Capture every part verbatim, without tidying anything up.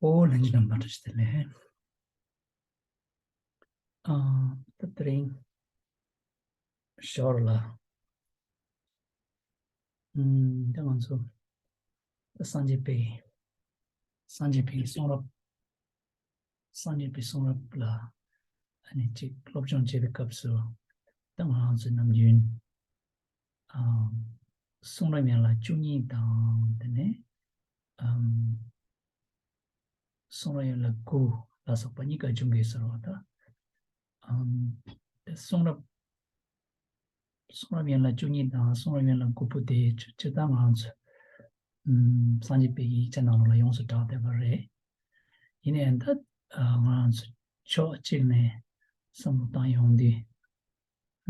ཨོ་ལྷན་རྒྱས་རྣམ་པ་བཀྲ་ཤིས་བདེ་ལེགས། ཨ། ད་དེ་རིང་ཞོར་ལ། ཨམ། ད་ང་ཚོ་ད་སངས་རྒྱས་པའི། སངས་རྒྱས་པའི་གསུང་རབ། སངས་རྒྱས་པའི་གསུང་རབ་ལ་ཨ་ནི་ཅིག་སློབ་སྦྱོང་བྱེད་པའི་སྐབས་སུ། ད་ང་རང་ཚོའི་ནམ་རྒྱུན། ཨམ། གསུང་རབ་ཡན་ལག་བཅུ་གཉིས་དང་དེ་ནས། ཨམ། གསུང་རབ་ཡན་ལག་དགུ་ལ་སོགས་པ་གཉིས་ཀ་འབྱུང་གི་ཟེར་བ་དང་། ཨམ། གསུང་རབ། གསུང་རབ་ཡན་ལག་བཅུ་གཉིས་དང་གསུང་རབ་ཡན་ལག་དགུ་པོ་དེ་སྤྱིར་བཏང་ང་རང་ཚོ། ཨམ། སངས་རྒྱས་པའི་ཡིག་ཆ་ནང་ལོགས་ལ་ཡོངས་སུ་གྲགས་བསྡད་པ་རེད། ཡིན་ནའི་ད། ཨ། ང་རང་ཚོ་ཕྱོགས་གཅིག་ནས་བསམ་བློ་བཏང་ཡོང་དུས།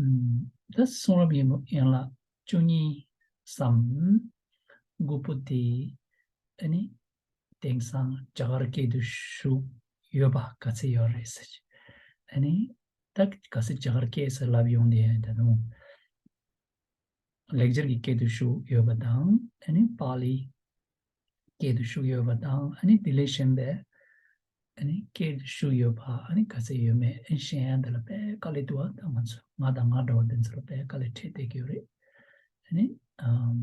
ཨམ། ད་གསུང་རབ་ཡིན་ཡན་ལག་བཅུ་གཉིས་སམ། དགུ་པོ་དེ་ཨ་ནི་དེང་སང་རྒྱ་གར་སྐད་དུ་བཞུགས་ཡོད་པ་ག་ཚད་ཡོད་རེད་ཟེར། ཨ་ནི་ད་ག་ཚད་རྒྱ་གར་སྐད་ཟེར་ལབ་ཡོང་དེ་ད་དུང་ལེགས་སྦྱར་གྱི་སྐད་དུ་བཞུགས་ཡོད་པ་དང་། ཨ་ནི་པཱ་ལི་སྐད་དུ་བཞུགས་ཡོད་པ་དང་། ཨ་ནི་དེ་ལས་གཞན་པའི་ཨ་ནི་སྐད་དུ་བཞུགས་ཡོད་པ་ཨ་ནི་ག་ཚད་ཡོད་མེད། ཨ་ནི་གཞན་ཡང་འདི་ལ་དཔེ་དཀའ་ལས་འདུག་པ། ད་ང་ཚོ་ང་དང་ང་འདྲ་བ་འདི་ཚོ་ལ་དཔེ་དཀའ་ལས་འཕྲད་བསྡད་ཀྱི་ཡོད་རེད། ཨ་ནི། ཨམ།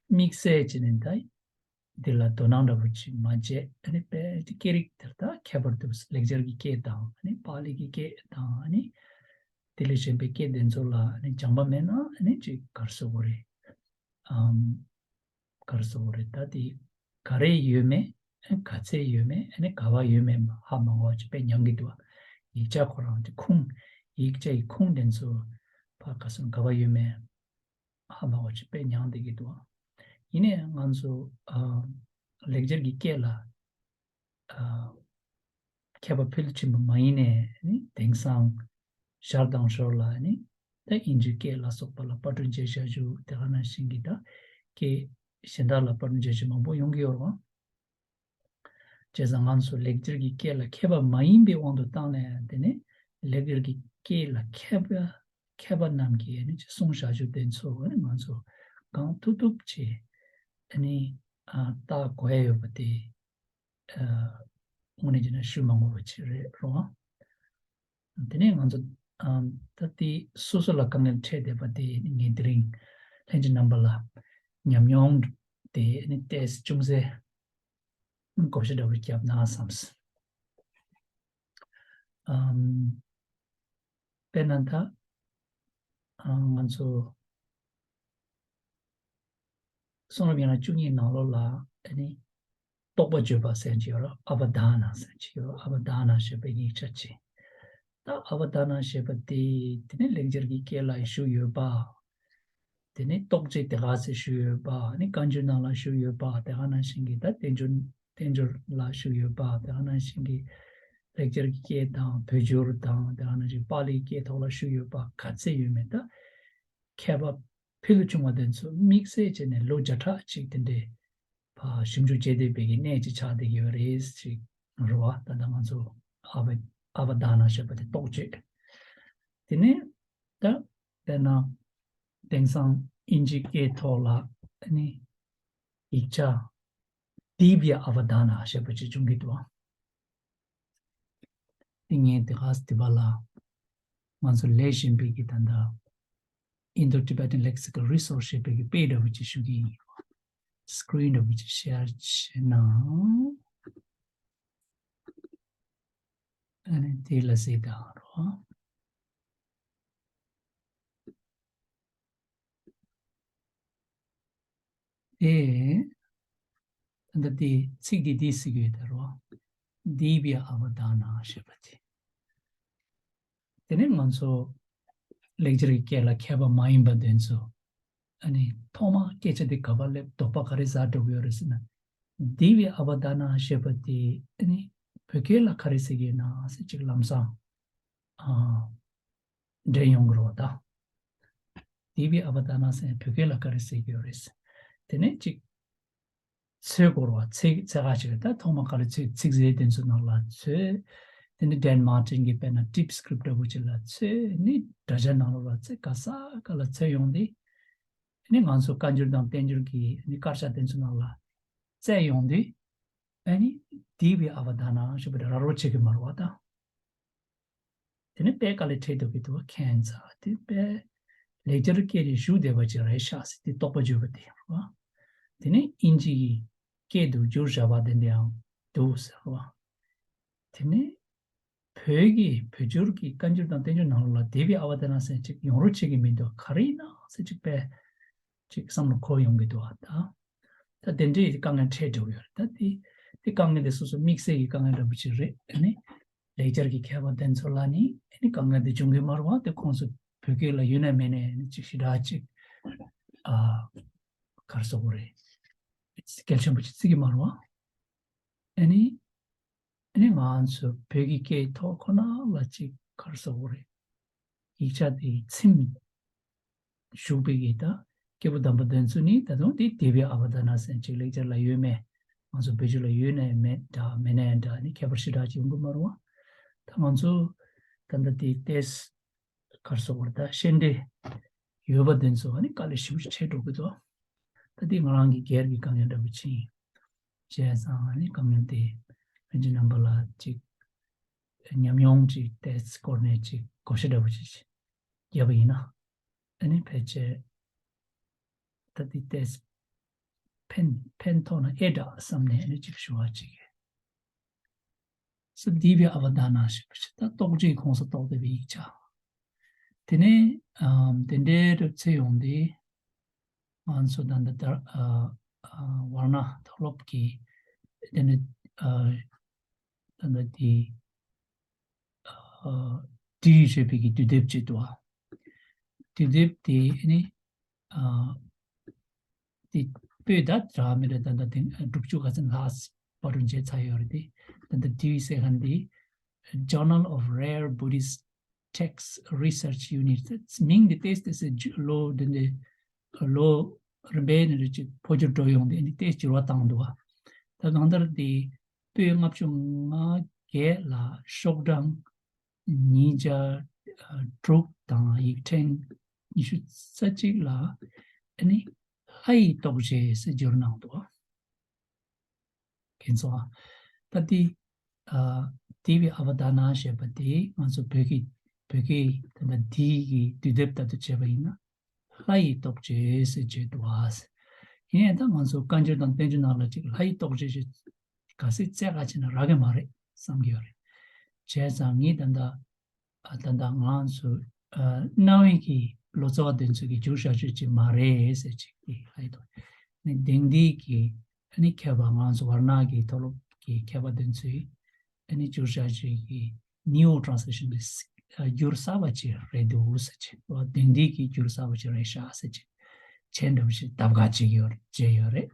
དམིགས་བསལ་བྱས་ནས་ད་འདི་ལ་དོ་སྣང་འདྲ་པོ་ཅིག་མ་བྱས། ཨ་ནི་དཔེ་ཅིག་སྐད་རིགས་དེ་ལ་ད་ཁྱད་པར་དུ་ལེགས་སྦྱར་གྱི་སྐད་དང་། ཨ་ནི་པཱ་ལི་གི་སྐད་དང་། ཨ་ནི་དེ་ལས་གཞན་པའི་སྐད་དེ་ཚོ་ལ་ཨ་ནི་སྦྱངས་པ་མེད་ན་ཨ་ནི་ཅིག་ག་རེ་ཟེར་དགོས་རེད། ཨམ། ག་རེ་ཟེར་དགོས་རེད། ད་དེ་ག་རེ་ཡོད་མེད། ཨ་ནི་ག་ཚད་ཡོད་མེད། ཨ་ནི་ག་པར་ཡོད་མེད་ཧ་མ་གོ་བ་ཅིག་དཔེ་ཉམས་ཀྱི་འདུག་པ། ཡིག་ཆ་ཁོ་རང་དེ་ཁུངས། ཡིག་ཆ་ཡི་ཁུངས་དེ་ཚོ་ཕར་ག་སོང་ག་པར་ཡོད་མེད་ཧ་མ་གོ་བ་ཅིག་དཔེ་ཉམས་བསྡད་ཀྱི་འདུག་པ། ཡིན་ནའི་ང་ཚོ། ཨ། ལེགས་སྦྱར་གྱི་སྐད་ལ། ཨ། མཁས་པ་ཕུལ་ཕྱིན་པ་མ་ཡིན་ནའི་ནི་དེང་སང་ཞར་དང་ཞོར་ལ་ནི་ད་དབྱིན་ཇིའི་སྐད་ལ་སོགས་པ་ལ་པར་སྐྲུན་བྱས་བཞག་རྒྱུ་དེ་ག་ནང་བཞིན་གྱི་ད་སྐད་གཞན་དག་ལ་པར་སྐྲུན་བྱས་རྒྱུ་མང་པོ་ཡོང་གི་ཡོད་རེད་པ། བྱས་ཙང་ང་ཚོ་ལེགས་སྦྱར་གྱི་སྐད་ལ་མཁས་པ་མ་ཡིན་པའི་དབང་དུ་བཏང་ནས། དེ་ནི་ལེགས་སྦྱར་གྱི་སྐད་ལ་མཁས་པ་མཁས་པ་རྣམས་ཀྱིས་ནི་གསུངས་བཞག་རྒྱུ་དེ་ཚོ་ནི་ང་ཚོ་གང་ཐུབ་ཐུབ་བྱས་ནི། ཨ། བལྟ་དགོས་ཡ་ཡོད་པ་དེ། ཨ། དངོས་གནས་བྱས་ན་ཞུ་མ་དགོས་པ་ཅིག་རེད་རུང་། དེ་ནས་ང་ཚོ། ཨ། ད་དེ་སོ་སོ་ལ་དཀའ་ངལ་འཕྲད་བསྡད་པ་དེ་ངས་དེ་རིང་ལྷན་རྒྱས་རྣམ་པ་ལ་ཉམས་མྱོང་དེ་ནི་ཏོག་ཙམ་ཅུང་ཟད་བགོ་བཤའ་འདྲ་པོ་བརྒྱབ་ན་བསམས། ཨམ། དཔེར་ན་ད། ཨ། ང་ཚོ་གསུང་རབ་ཡན་ལག་བཅུ་གཉིས་ནང་ལོགས་ལ་ཨ་ནི་རྟོགས་པ་བརྗོད་པ་ཟེར་གྱི་ཡོད་རེད། ཨ་བ་དྷ་ན་ཟེར་གྱི་ཡོད་རེད། ཨ་བ་དྷ་ན་ཞེས་པའི་ཡིག་ཆ་ཅིག་ད་ཨ་བ་དྷ་ན་ཞེས་པ་དེ་དེ་ནི་ལེགས་སྦྱར་གྱི་སྐད་ལ་བཞུགས་ཡོད་པ། དེ་ནི་རྟོགས་བྱེད་དེ་ག་ཚོད་བཞུགས་ཡོད་པ། ཨ་ནི་བཀའ་འགྱུར་ནང་ལ་བཞུགས་ཡོད་པ། དེ་ག་ནང་བཞིན་གྱི་ད་བསྟན་འགྱུར། བསྟན་འགྱུར་ལ་བཞུགས་ཡོད་པ། དེ་ག་ནང་བཞིན་གྱི་ལེགས་སྦྱར་གྱི་སྐད་དང་བོད་འགྱུར་དང་། དེ་ག་ནང་བཞིན་པཱ་ལིའི་སྐད་ཐོག་ལ་བཞུགས་ཡོད་པ་ག་ཚད་ཡོད་མེད་ད་མཁས་པ་ཕུལ་བྱུང་བ་དེ་ཚོ་དམིགས་བསལ་བྱས་ནས་ལོ་བརྒྱ་ཕྲག་གཅིག་དེ་འདྲའི་ཕར་ཞིབ་འཇུག་བྱས་བསྡད་པའི་གི་གནས་ཅིག་ཆགས་བསྡད་ཀྱི་ཡོད་རེད་ཅིག་རེད་པ། ད་ལྟ་ང་ཚོ་ཨ་བ། ཨ་བ་དྷ་ན་ཞེས་པ་དེ་རྟོགས་བྱེད། དེ་ནས་ད་དཔེར་ན་དེང་སང་དབྱིན་ཇིའི་སྐད་ཐོག་ལ་ཨ་ནི་ཡིག་ཆ་དི་བི་ཡ་ཨ་བ་དྷ་ན་ཞེས་པ་ཅིག་བྱུང་གི་འདུག་པ། དེ་ངས་དེ་ག་དེ་པ་ལ་ང་ཚོ་ལས་གཞན་པའི་གི་ད་ལྟ་Indo-Tibetan Lexical Resource ཞེས་པའི་གི་དཔེ་འདྲ་བོ་ཅིག་ཞུ་གི་ཡིན། སི་ཀི་རིན་འདྲ་བོ་ཅིག་ཤེར་བྱས་ན། ཨ་ནི་དེ་ལ་གཟིགས་དང་རོགས། དེ། ད་ལྟ་དེ་ཚིག་དེ་འདི་ཟེར་གྱི་ཡོད་ད་རོ། དི་བི་ཡ་ཨ་བ་དྷ་ན་ཞེས་པ་དེ། དེ་ནས་ང་ཚོ་ལེགས་སྦྱར་གྱི་སྐད་ལ་མཁས་པ་མ་ཡིན་པ་དེ་ཚོ། ཨ་ནི་ཐོག་མ་སྐད་ཆ་དེ་ག་པར་སླེབས། དོགས་པ་ག་རེ་ཟ་འགྲོ་གི་ཡོད་རེད་ཟེར་ན། དི་བི་ཡ་ཨ་བ་དྷ་ན་ཞེས་པ་དེ་ཨ་ནི་བོད་སྐད་ལ་ག་རེ་ཟེར་གྱི་ཡོད་ན་ཟེར་ཅིག་ལམ་སང་། ཨ། འདྲེན་ཡོང་གི་རེད་པ་ད། དི་བི་ཡ་ཨ་བ་དྷ་ན་ཟེར་ན་བོད་སྐད་ལ་ག་རེ་ཟེར་གྱི་ཡོད་རེད། དེ་ནས་ཅིག་འཚོལ་དགོས་རེད་པ། འཚོལ་འཚོལ་ག་ཅིག་རེད། ད་ཐོག་མ་ག་ལ་འཚོལ། ཚིག་ཟེར་དེ་ཚོ་ནང་ལ་འཚོལ། དེ་ནས་ཌན་མར་ཊིན་གྱི་དཔེར་ན་ཊིབ་སི་ཀི་རིབ་ཊི་འདྲ་པོ་ཅིག་ལ་འཚོལ། ནི་དྲ་རྒྱ་ནང་ལོགས་ལ་འཚོལ། ག་ས་ག་ལ་འཚོལ་ཡོང་དུས། ནི་ང་ཚོ་བཀའ་འགྱུར་དང་བསྟན་འགྱུར་གྱི་ནི་དཀར་ཆག་དེ་ཚོ་ནང་ལ་བཙལ་ཡོང་དུས། ཨ་ནི་དཱི་བི་ཨ་བ་དཱ་ན་ཞེས་པ་དེ་ར་རོ་ཆེ་གི་མར་བ་དང་། དེ་ནས་དཔེ་དཀའ་ལས་འཕྲད་འདུག་གི་འདུག་ཁན་ཚ་དེ་དཔེ་ལེགས་སྦྱར་སྐད་རེ་ཞུ་བདེ་བ་ཅིག་རེད་ཤག་ཟེར་དེ་རྟོགས་པ་བརྗོད་པ་དེ་རེད་བ། དེ་ནས་དབྱིན་ཇི་ཡི་སྐད་དུ་བསྒྱུར་བཞག་པ་དེ་འདྲ་ཡང་འདུག་ཟེར་བ། དེ་ནས་བོད་ཀྱི་བོད་སྒྱུར་གྱི་བཀའ་འགྱུར་དང་བསྟན་འགྱུར་ནང་ལ་དཱི་བི་ཨ་བ་དཱ་ན་ཟེར་ཅིག་ཡོང་རོགས་བྱེད་ཀྱི་མི་འདུག་ག་རེ་ཡིན་ན་ཟེར་ཅིག་དཔེ་ཅིག་བསམ་བློ་འཁོར་ཡོང་གི་འདུག་ཨ་ད། ད་དེ་འདྲའི་དཀའ་ངལ་འཕྲད་འགྲོ་གི་ཡོད་རེད། ད་དེ་དེ་དཀའ་ངལ་དེ་སོ་སོ་དམིགས་བསལ་གྱི་དཀའ་ངལ་འདྲ་པོ་ཅིག་རེད། ཨ་ནི་ལེགས་སྦྱར་གྱི་མཁས་པ་དེ་ཚོ་ལ་ནི་ཨ་ནི་དཀའ་ངལ་དེ་འབྱུང་གི་མ་རེད་བ། དེ་ཁོང་ཚོ་བོད་སྐད་ལ་ཡོད་ན་མེད་ན་ཨ་ནི་ཅིག་ཞེ་དྲག་ཅིག་ཨ་ག་རེ་ཟེར་དགོས་རེད། གལ་ཆེན་པོ་ཅིག་བརྩི་གི་མ་རེད་བ། ཨ་ནི་ཨ་ནི་ང་ཚོ་བོད་ཀྱི་སྐད་ཐོག་ཁོ་ན་ལ་ཅིག་ག་རེ་ཟེར་དགོས་རེད། ཡིག་ཆ་དེའི་ཚིམ་ཞུགས་པའི་གི་ད་སྐྱེས་བུ་དམ་པ་དེ་ཚོ་ནི་ད་དུང་དེ་དཱི་བི་ཨ་བ་དཱ་ན་ཟེར་ཅིག་ལེགས་སྦྱར་ལ་ཡོད་མེད། ང་ཚོ་བོད་བརྒྱུད་ལ་ཡོད་ནའི་མེད་འདྲ་མེད་ནའི་འདྲ་ནི་ཁྱད་པར་ཞེ་དྲག་ཅིག་ཡོང་གི་མ་རེད་བ། ད་ང་ཚོ་ད་ལྟ་དེ་ཏེས་ག་རེ་ཟེར་དགོས་རེད། ད་ཤེས་འདྲེ་ཡོད་པ་དེ་ཚོ་ཨ་ནི་དཀའ་ལས་ཞེ་པོ་ཅིག་འཕྲད་འགྲོ་གི་འདུག་ད་དེ་ང་རང་གི་སྒེར་གྱི་དཀའ་ངལ་འདྲ་པོ་ཅིག་ཡིན། བྱས་ཙང་ཨ་ནི་དཀའ་ངལ་དེ་ལྷན་རྒྱས་རྣམ་པ་ལ་ཅིག་ཉམས་མྱོང་ཅིག་ཏེས་སྐོར་ནས་ཅིག་བགོ་བཤའ་འདྲ་པོ་ཅིག་བརྒྱབ་པ་ཡིན་ན། ཨ་ནི་ཕལ་ཆེར་ད་འདི་ཏེས་ཕན་ཕན་ཐོགས་ན་ཨེ་འདྲ་བསམ་ནས་ཨ་ནི་ཅིག་ཞུ་བ་ཅིག་གི། སོ་དཱི་བི་ཨ་བ་དཱ་ན་ཞེས་པ་ཞིག་ད་རྟོགས་བརྗོད་ཁོངས་སུ་གཏོགས་བསྡད་པའི་ཡིག་ཆ། དེ་ནས་ཨམ་དེ་འདྲའི་རུ་ཚེ་ཡོང་དུས་ང་ཚོ་ད་ལྟ་ད་ཨ་ཨ་ཝར་ན་མཐོ་སློབ་ཀྱི་དེ་ནས་ཨ་ད་ལྟ་དེ་ཨ་བྲིས་ཡོད་པའི་གི་དུས་དེབ་ཅིག་འདུག་ཨ། དུས་དེབ་དེ་ནི་ཨ་དེ་པོད་ད་རག་མི་རེད། ད་ལྟ་དེ་དྲུག་ཅུ་ག་ཚོད་ལྷག་བར་དུ་མཇལ་ཚར་ཡོད་རེད་དེ། ད་ལྟ་དེའི་ཟེར་མཁན་དེ་Journal of Rare Buddhist Texts Research Unit། མིང་དེ་ཏོག་ཙམ་ཏོག་ཙམ་ལོ་འདི་འདི་ལོ་རིམ་པས་ནས་ཅིག་འཕོ་འགྱུར་འགྲོ་ཡོང་དེ་ནི་ཏོག་ཙམ་འགྱུར་བ་བཏང་འདུག་ཨ། ད་གང་ལྟར་དེ་པོད་ལྔ་བཅུ་ང་བརྒྱད་ལ་ཤོག་གྲངས་ཉིས་བརྒྱ་དྲུག་དང་ཡིག་ཕྲེང་ཉི་ཤུ་རྩ་གཅིག་ལ་ཨ་ནི་ལྷ་ཡི་རྟོགས་བརྗོད་ཟེར་བསྒྱུར་གནང་འདུག་ཁྱེད་ཚོ་ད་ལྟའི་ཨ་དཱི་བི་ཨ་བ་དཱ་ན་ཞེས་པ་དེ་ང་ཚོ་བོད་ཀྱི་བོད་སྐད་ད་ལྟ་དཱི་གི་དུས་དེབ་ལྟར་དུ་བྱས་པ་ཡིན་ན་ལྷ་ཡི་རྟོགས་བརྗོད་ཟེར་བརྗོད་འདུག་ཨ། ཡིན་ཡང་ད་ང་ཚོ་བཀའ་འགྱུར་དང་བསྟན་འགྱུར་ནང་ལ་ཅིག་ལྷ་ཡི་རྟོགས་བརྗོད་ཞེས་ག་ཚད་བཙལ་ག་བྱས་ན་རག་གི་མ་རེད་བསམ་གྱི་ཡོད་རེད། བྱས་ཙང་ངས་ད་ལྟ་ཨ་ད་ལྟ་ང་ཚོ་ཨ་རྣ་བའི་གི་ལོ་ཙཱ་བ་དེ་ཚོ་གི་བསྒྱུར་བཞག་རྒྱུ་ཅིག་མ་རེད་ཟེར་ཅིག་གི་ལྷ་ཡི་རྟོགས། ནི་དེང་དུས་ཀྱི་ཨ་ནི་མཁས་པ་ང་ཚོ་ཝར་ན་གི་མཐོ་སློབ་ཀྱི་མཁས་པ་དེ་ཚོས་ཨ་ནི་བསྒྱུར་བཞག་རྒྱུ་གི་ནིའོ་ཊྲན་སི་ལེ་ཤན་རེད། བསྒྱུར་གསར་པ་ཅིག་རེད་འདུག་ཟེར་ཅིག་དེང་དུས་ཀྱི་བསྒྱུར་གསར་པ་ཅིག་རེད་ཤག་ཟེར་ཅིག་མཆན་འདྲ་པོ་ཞིག་ལྡབ་ག་བྱེད་ཀྱི་ཡོད་རེད། བྱས་ཡོད་རེད།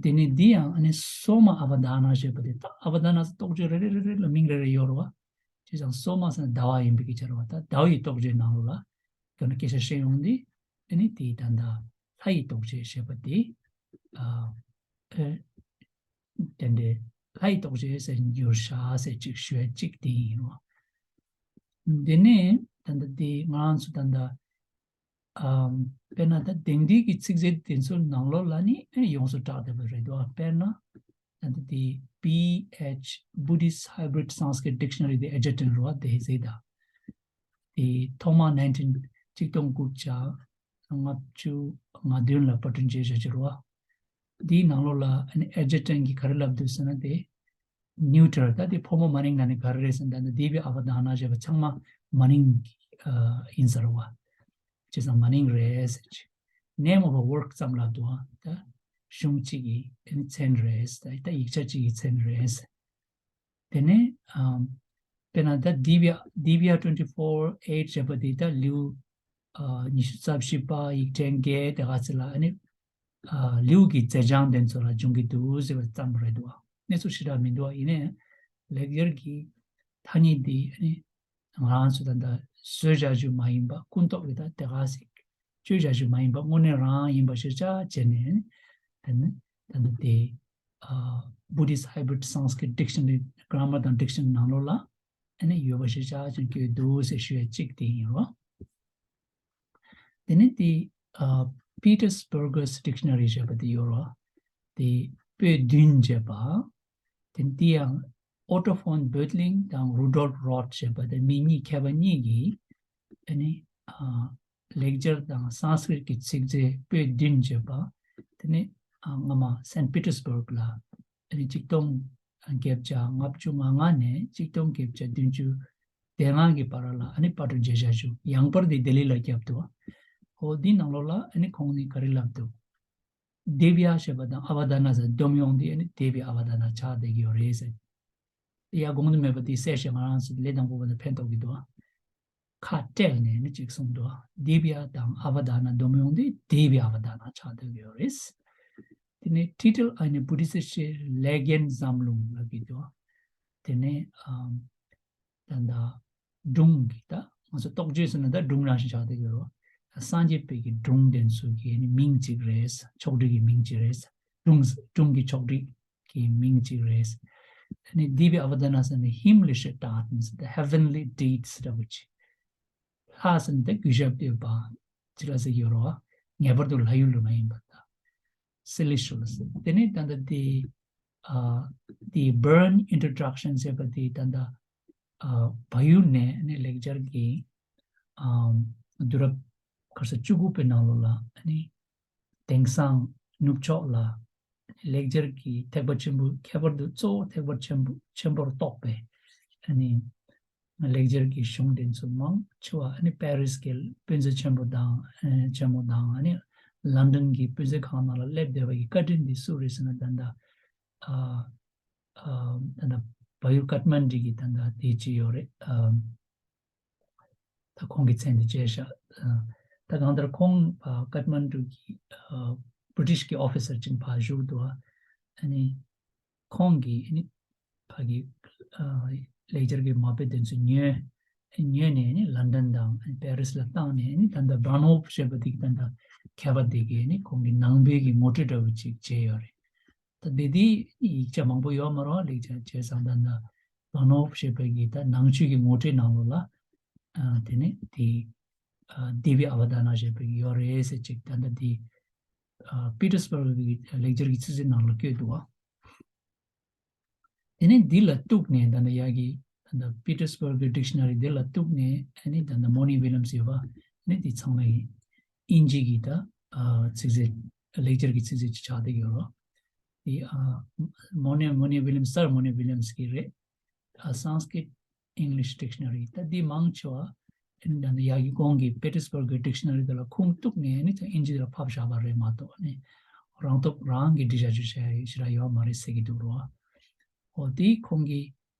དེ་ནས་འདི་ཡང་ཨ་ནི་སོ་མ་ཨ་བ་དཱ་ན་ཞེས་པ་དེ་ད་ཨ་བ་དཱ་ན་ཟེར་རྟོགས་བརྗོད་རེ་རེ་རེ་རེ་ལ་མིང་རེ་རེ་ཡོད་རེད་བ། བྱས་ཙང་སོ་མ་ཟེར་ན་ཟླ་བ་ཡིན་པའི་སྐད་ཆ་རེད་བ། ད་ཟླ་བ་ཡི་རྟོགས་བརྗོད་ནང་ལོགས་ལ་དོན་སྐད་ཆ་བཤད་ཡོང་དུས་ཨ་ནི་དེའི་ད་ལྟ་ལྷ་ཡི་རྟོགས་བརྗོད་ཞེས་པ་དེ་ཨ་ཨེ་དེ་འདྲའི་ལྷ་ཡི་རྟོགས་བརྗོད་ཟེར་འགྱུར་བཞག་ཟེར་ཅིག་ཞུ་ཡ་གཅིག་དེ་ཡིན་རེད་བ། དེ་ནས་ད་ལྟ་དེ་ང་རང་ཚོ་ད་ལྟ་ཨམ། དཔེར་ན་ད་དེང་དུས་ཀྱི་ཚིག་མཛོད་དེ་ཚོའི་ནང་ལོགས་ལ་ནི་ཨེ་ཡོངས་སུ་གྲགས་བསྡད་པ་རེད་འདུག་དཔེར་ན་ད་ལྟ་དེ་B H Buddhist Hybrid Sanskrit Dictionary དེ་ཨེ་ཇེ་ཊན་རེད་བ། དེ་ཟེར་ད་དེ་ཐོག་མ་nineteen གཅིག་སྟོང་དགུ་བརྒྱ་ལྔ་བཅུ་ང་བདུན་ལ་པར་སྐྲུན་བྱས་བཞག་ཅིག་རེད་བ། དེའི་ནང་ལོགས་ལ་ཨ་ནི་ཨེ་ཇེ་ཊན་གྱིས་ག་རེ་ལབ་འདུག་ཟེར་ན་དེ་neuter ད་དེ་ཕོ་མོ་མ་ནིང་ན་ནི་ག་རེ་རེད་ཟེར་ན་ད་ནི་དཱི་བི་ཨ་བ་དཱ་ན་ཞེས་པ་ཚང་མ་མ་ནིང་ཨ་ཡིན་ཟེར་བ། བྱས་ཙང་མ་ནིང་རེད་ཟེར་གྱི། name of a work ཙམ་ལབ་འདུག་ད་གཞུང་གཅིག་གི་ཨ་ནི་མཚན་རེད་ཟེར། ད་ཡིག་ཆ་གཅིག་གི་མཚན་རེད་ཟེར། དེ་ནས་ཨམ། དཔེར་ན་ད་Divya Divya twenty four eight ཞེས་པ་དེ་ད་ལེའུ་ཨ་ཉི་ཤུ་རྩ་བཞི་པ་ཡིག་ཕྲེང་བརྒྱད་དེ་ག་ཚོད་ལ་ཨ་ནི་ཨ་ལེའུ་གི་མཛད་བྱང་དེ་ཚོ་ལ་འབྱུང་གི་འདུག་ཟེར་བ་ཙམ་རེད་འདུག་གནས་ཚུལ་ཞེ་དྲག་མི་འདུག་ཡིན་ནའི་ལེགས་སྦྱར་གྱི་ཐ་སྙད་འདི་ཨ་ནི་ང་རང་ཚོ་ད་ལྟ་བཟོས་བཞག་རྒྱུ་མ་ཡིན་པ་ཀུན་རྟོག་གི་ད་དེ་ག་ཟིག་བཅོས་བཞག་རྒྱུ་མ་ཡིན་པ་དངོས་གནས་རང་ཡིན་པ་ཞིག་ཆ་བྱས་ནས་དེ་ནི་ད་ལྟ་དེ་ཨ་Buddhist Hybrid Sanskrit Dictionary Grammar དང་Dictionary ནང་ལོགས་ལ་ཨ་ནི་ཡོད་པ་ཞིག་ཆ་ཅན་བཀོད་འདུག་ཟེར་ཞུ་ཡ་གཅིག་དེ་ཡིན་རོ། དེ་ནི་དེ་ཨ་Petersberger's Dictionary ཞེས་པ་དེ་ཡོད་རོ། དེ་ པོད་བདུན་བྱས་པ། དེ་དེ་ཡང་Otto von Bötling དང་Rudolf Roth ཞེས་པ་དེ་མི་གཉིས་མཁས་པ་གཉིས་ཀྱིས་ཨ་ནི་ཨ་ལེགས་སྦྱར་དང་སཾ་སྐྲྀཏ་ཀྱི་ཚིག་མཛོད་པོད་བདུན་བྱས་པ། དེ་ནི་ཨ་སྔ་མ་སན་པི་ཏེར་སྦུག་ལ་ཨ་ནི་ཆིག་སྟོང་བརྒྱད་བརྒྱ་ལྔ་བཅུ་ང་ལྔ་ནས་ཆིག་སྟོང་བརྒྱད་བརྒྱ་བདུན་ཅུ་དོན་ལྔ་གི་བར་ལ་ཨ་ནི་པར་སྐྲུན་བྱས་བཞག་བྱུང་། ཡང་པར་དེ་ལྡི་ལི་ལ་བརྒྱབ་འདུག་འོ་འདིའི་ནང་ལོགས་ལ་ཨ་ནི་ཁོང་ནི་ག་རེ་ལབ་འདུག་དེ་བི་ཡ་ཞེས་པ་དང་ཨ་བ་དྷ་ན་ཟེར་སྡོམ་ཡོང་དུས་ཨ་ནི་དེ་བི་ཨ་བ་དྷ་ན་ཆགས་བསྡད་ཀྱི་ཡོད་རེད་ཟེར། ཡ་དགོངས་དོན་མེད་པ་དེ་གསལ་ཞིང་ང་རང་ཚོ་ལས་དང་པོ་བ་དང་ཕན་ཐོགས་ཀྱི་འདུག་ཁ་བྲལ་ནས་ནི་ཅིག་གསུངས་འདུག་དེ་བི་ཡ་དང་ཨ་བ་དྷ་ན་སྡོམ་ཡོང་དུས་དེ་བི་ཨ་བ་དྷ་ན་ཆགས་བསྡད་ཀྱི་ཡོད་རེད། དེ་ནས་Titel eine buddhistische Legendensammlung ལབ་ཀྱི་འདུག་དེ་ནས་ཨམ། ད་ལྟ་སྒྲུང་གི་ད་ང་ཚོ་རྟོགས་བརྗོད་ཟེར་ན་ད་སྒྲུང་རང་བཞིན་ཆགས་བསྡད་ཀྱི་རེད། སངས་རྒྱས་པའི་གི་སྒྲུང་དེ་ཚོ་གི་ནི་མིང་གཅིག་རེད། ཕྱོགས་སྒྲིག་གི་མིང་གཅིག་རེད། སྒྲུང་སྒྲུང་གི་ཕྱོགས་སྒྲིག་གི་མིང་གཅིག་རེད། ཨ་ནི་དེ་བི་ཨ་བ་དྷ་ན་ཟེར་ནི་himmlische Taten, the heavenly deeds འདྲ་བོ་ཅིག་ལྷ་ཟེར་ནི་ད་གུས་ཞབས་འདོད་པ་ཅི་ལ་ཟེར་གྱི་ཡོད་རེད་བ། ངེས་པར་དུ་ལྷ་ཡུལ་ལ་མ་ཡིན་པ་ད། Celestial ཟེར། དེ་ནས་ད་ལྟ་དེ་ཨ་དེ་Berne Introduction ཟེར་བ་དེ་ད་ལྟ་ཨ་བལ་ཡུལ་ནས་ནི་ལེགས་སྦྱར་གྱི་ཨམ་དུས་རབས་ག་ས་བཅུ་དགུ་པའི་ནང་ལོགས་ལ་ནི་དེང་སང་ནུབ་ཕྱོགས་ལ་ལེགས་སྦྱར་གྱི་ཐེག་པ་ཆེན་པོ་ཁྱད་པར་དུ་གཙོ་བོ་ཐེག་པ་ཆེན་པོ་ཆེན་པོར་གཏོགས་པའི་ཨ་ནི་ལེགས་སྦྱར་གྱི་གཞུང་དེ་ཚོ་མང་ཆེ་བ་ཨ་ནི་པེ་རིས་ཀྱི་སྤུན་མཆེད་ཆེན་པོ་དང་ཨ་ཆེན་མོ་དང་ཨ་ནི་ལན་ཌན་གྱི་སྤུན་མཆེད་ཁང་ནང་ལ་སླེབས་བསྡད་པ་ཡི་བཀའ་དྲིན་འདི་སུ་རེད་ཟེར་ན་ད་ལྟ་ཨ་ཨ་ད་ལྟ་བལ་ཡུལ་ཀཏ་མན་ཌུ་གི་ད་ལྟ་དེ་ཅི་ཡོད་རེད། ཨ་ད་ཁོང་གི་མཚན་དེ་བརྗེད་ཤག་ཨ་ད་གང་ལྟར་ཁོང་ཨ་ཀཏ་མན་ཌུ་གི་ཨ་བྷི་རི་ཊིཤ་གི་ཨོ་ཕི་སར་ཅིག་ཕར་བཞུགས་འདུག་ཨ་ནི་ཁོང་གིས་ཨ་ནི་ཕ་གི་ཨ་ལེགས་སྦྱར་གྱི་མ་དཔེ་དེ་ཚོ་ཉོས། ཉོས་ནས་ཨ་ནི་ལན་ཌན་དང་ཨ་ནི་པེ་རིས་ལ་བཏང་ནས་ཨ་ནི་ད་ལྟ་བྷན་ཧོབ་ཞེས་པ་དེ་གི་ད་ལྟ་མཁས་པ་དེ་གིས་ཨ་ནི་ཁོང་གི་ནང་པའི་གི་ངོ་སྤྲོད་འདྲ་བོ་ཅིག་བྱས་ཡོད་རེད། ད་དེ་དེའི་ཡིག་ཆ་མང་པོ་ཡོད་མ་རེད་བ། ལེགས་སྦྱར་བྱས་ཙང་ད་ལྟ་བྷན་ཧོབ་ཞེས་པའི་གི་ད་ནང་ཆོས་ཀྱི་ངོ་སྤྲོད་ནང་ལོགས་ལ་ཨ་དེ་ནས་དེ་ཨ་དེ་བི་ཨ་བ་དྷ་ན་ཞེས་པའི་གི་ཡོད་རེད་ཟེར་ཅིག་ད་ལྟ་དེ་ཨ་པི་ཏེར་སྦུར་གི་ལེགས་སྦྱར་གྱི་ཚིག་མཛོད་ནང་ལ་བཀོད་འདུག་བ། དེ་ནས་འདི་ལ་གཏུགས་ནས་ད་ལྟ་ཡ་གི་ད་ལྟ་པི་ཏེར་སྦུར་གི་ཌིག་ཤ་ན་རི་འདི་ལ་གཏུགས་ནས་ཨ་ནི་ད་ལྟ་མོ་ནི་ཝི་ལི་ཡམ་སི་ཡོད་པ་ཨ་ནི་འདི་ཚང་མ་ཡི་དབྱིན་ཇི་གི་ད་ཨ་ཚིག་མཛོད་ལེགས་སྦྱར་གྱི་ཚིག་མཛོད་ཅིག་ཆགས་བསྡད་ཡོད་རེད། དེ་ཨ་མོ་ནི་མོ་ནི་ཝི་ལི་ཡམ་སར་མོ་ནི་ཝི་ལི་ཡམ་སི་གི་རེད། ཨ་Sanskrit English Dictionary ད་འདི་མང་ཆེ་བ་ཨ་ནི་ད་ནི་ཡ་གི་གོང་གི་པི་ཏེར་སྦུར་གི་ཌིག་ཤ་ན་རི་དེ་ལ་ཁུངས་གཏུགས་ནས་ཨ་ནི་ད་དབྱིན་ཇི་དེ་ལ་ཕབ་བཞག་པ་རེད་མ་གཏོགས་ཨ་ནི་རང་སྟོབས་རང་གིས་འབྲི་བཞག་རྒྱུ་ཞེ་ཞེ་དྲག་ཡོད་མ་རེད་ཟེར་གྱི་འདུག་རོ། འོ་དེ་ཁོང་གི་